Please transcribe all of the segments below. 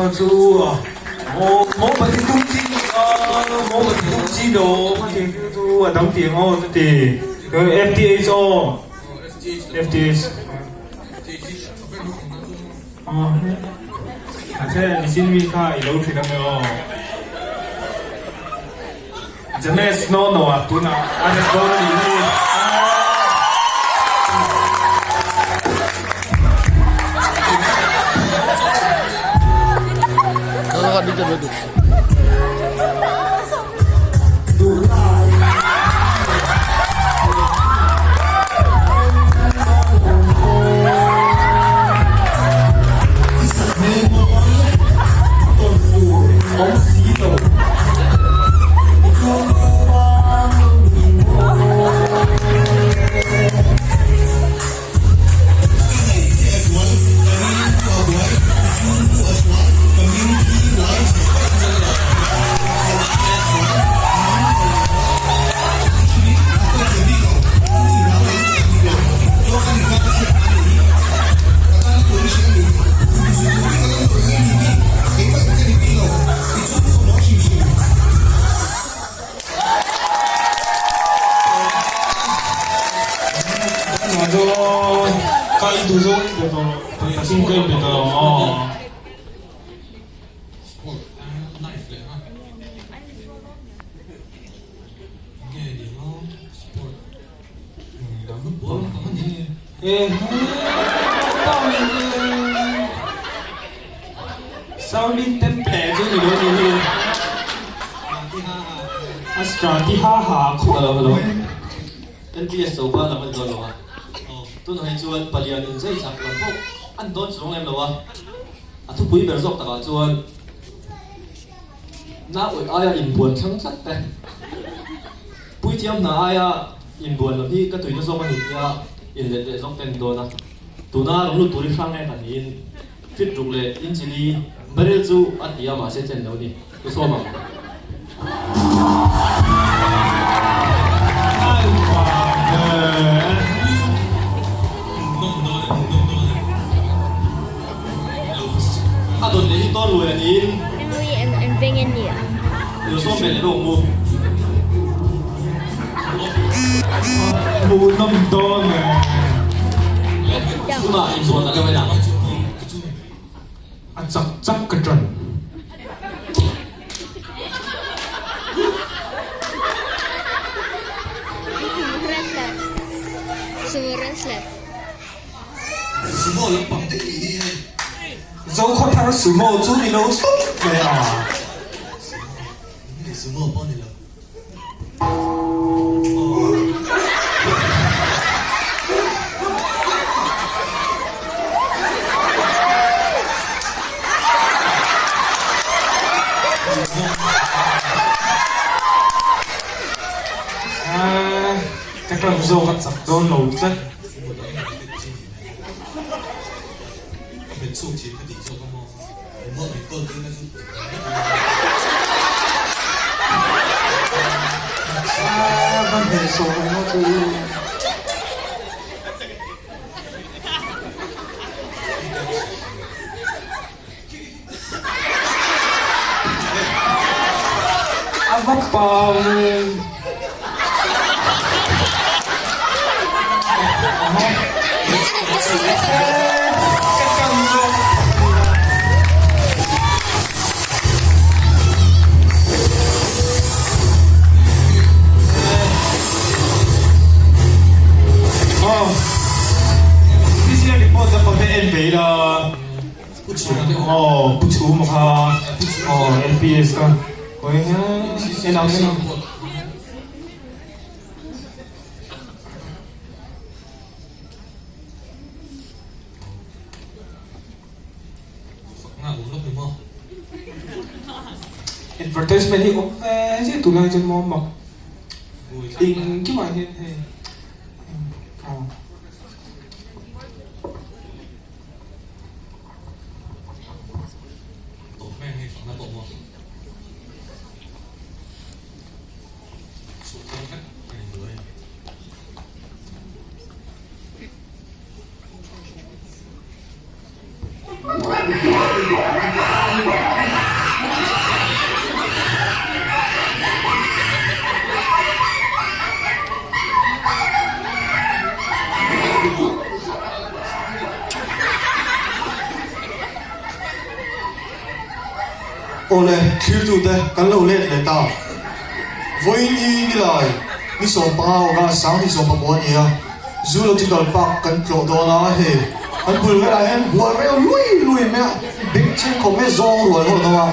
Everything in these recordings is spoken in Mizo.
Kha chu maw pati tum chi maw pati tum chi lo kha ti chu a dang ti ang aw chuti FTH aw FTH a nichin mi kha i lo thin ang e aw James no no a tunah a rep dawn a nih hi. Shaolin Temple chu ni lo ni hi. Astra ti ha ha khawp. Hello hello. NPS cho pa lam an dawn lo a. Tunah hi chuan palian in zai chak lam pawh an dawn chuang lem lo a. A thupui ber zawk takah chuan Nauawih aia inbuan thlang tlat te. Puithiam hna aia inbuan lam hi ka tuina zawk a ni tia inlet leh zawk ten dawn a. Tuna ram lut tur hi hrang nge kan niin fit ruk leh inchili barrel chu a ti a mahse chen lo ni. Ku sawm ang. A dawt leh hi tawn luai a niin. Lo sawm ve leh bawk mu. Hmuhnawm dawn e. Tunah inzuan a deuh en ang. A chak chak ka ṭan. Zokhawthar sumo chu ni lo sup mai a. Ka ṭan zawk a chak dawn lo tlat. A va hnehsawh awm a chu. A va pau em. Aw pu chhum kha aw LPS kha en ang en ang. Advertisement hi awm ve zia tunlai chuan maw mak engkimah hian hei aw. Awle, thlirtute kan lo let leh ta. Vawiin hi nilai ni 15 August 2019 a ni a, Zoological Park kan tlawh dawn a, hei kan bul velah hian hual reuh lui lui mai a, bengchheng khawp mai zawng rual ho an awm a,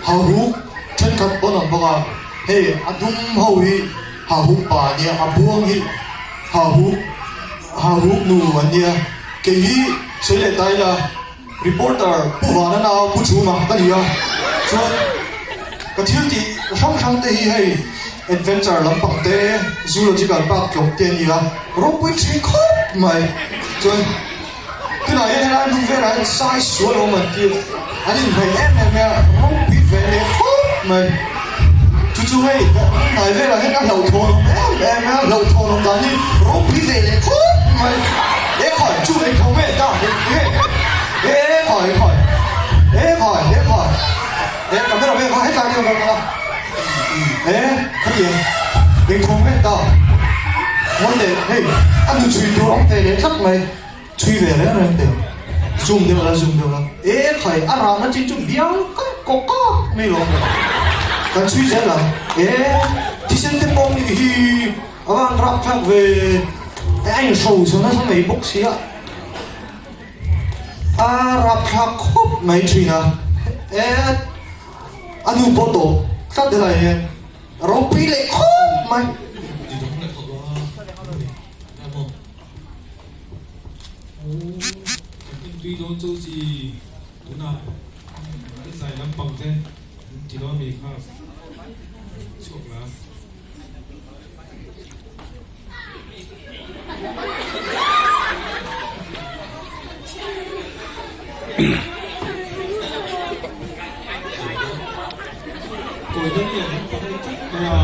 hauruk thenkhat pawn an awm bawk a, hei a dum ho hi hahuk pa a nia, a buang hi hahuk hahuk nu an nia, kei hi sawi leh ta ila. Reporter Pu Vana nau Pu Chhuma ka ni a, chuan ka thil tih hrang hrang te hi hei adventure lampang te, zoological park tlawm te a ni a, ropui thin khawp mai. Chuan tunah hian helai hmun velah hian sai sual a awm an ti a, an inhnaih em em mai a, ropui ve leh khawp mai. Chu chu hei hnai velah hian a hlauhthawn awm em em a, hlauhthawn awm dan hi ropui ve leh khawp mai. E khai chu eng tho nge ta e e e khai khai e khai e khai e camera vel kha hetlai ni awm a e khatiang eng tho nge ta ngawi teh hei a nu chhui tur awm ve leh tlat mai. Chhui ve reng reng teh ang. Zoom deuh la, zoom deuh la. E khai, a rahna chin chu biang kak kawk kak mai lo ang. Kan chhui zel ang. E, thisen te pawh nih hi a van rapthlak ve. E, a inhro chho nasa mai bawk si a. A rapthlak khawp mai thin a. E, a nu pawh tawp tlat helai hian ropui leh khawp mai. Kan tui dawn chu chi tunah kan zai lampang te an ti dawn mi kha chhuak la. Kawi dawn lian lampang a ni tlat mai a.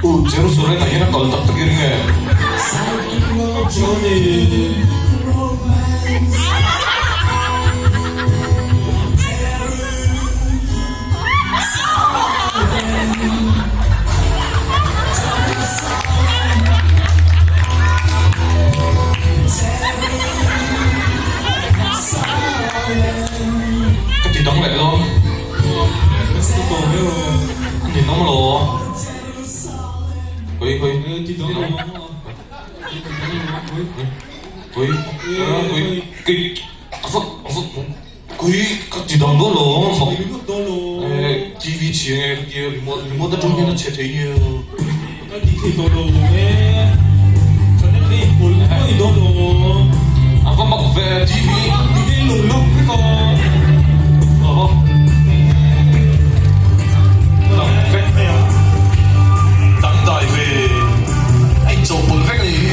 U Jerusalem ah hian a kal tak tak i ring em? Ka ti dang leh dawn. A ninawm lo. Koi koi. Koi koi koi a va a va koi ka ti dang dawn lo. TV chhia nge ka tia remote remote atang hian a chhe thei nia. Ka ti thei tawh lo e. Channel te in pawlh pawh ni dawn lo. A va mak ve TV. TV lung luk vek aw. Aw. Dang vek mai a. Dang dai ve. A in chawhpawlh vek a nih hi.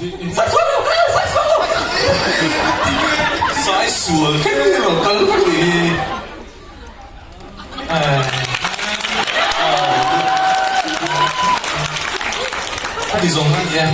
Sai sual lo, kal sai sual lo. Sai sual kher hi rawn kal vek ni hi. A ti zawng a ni e.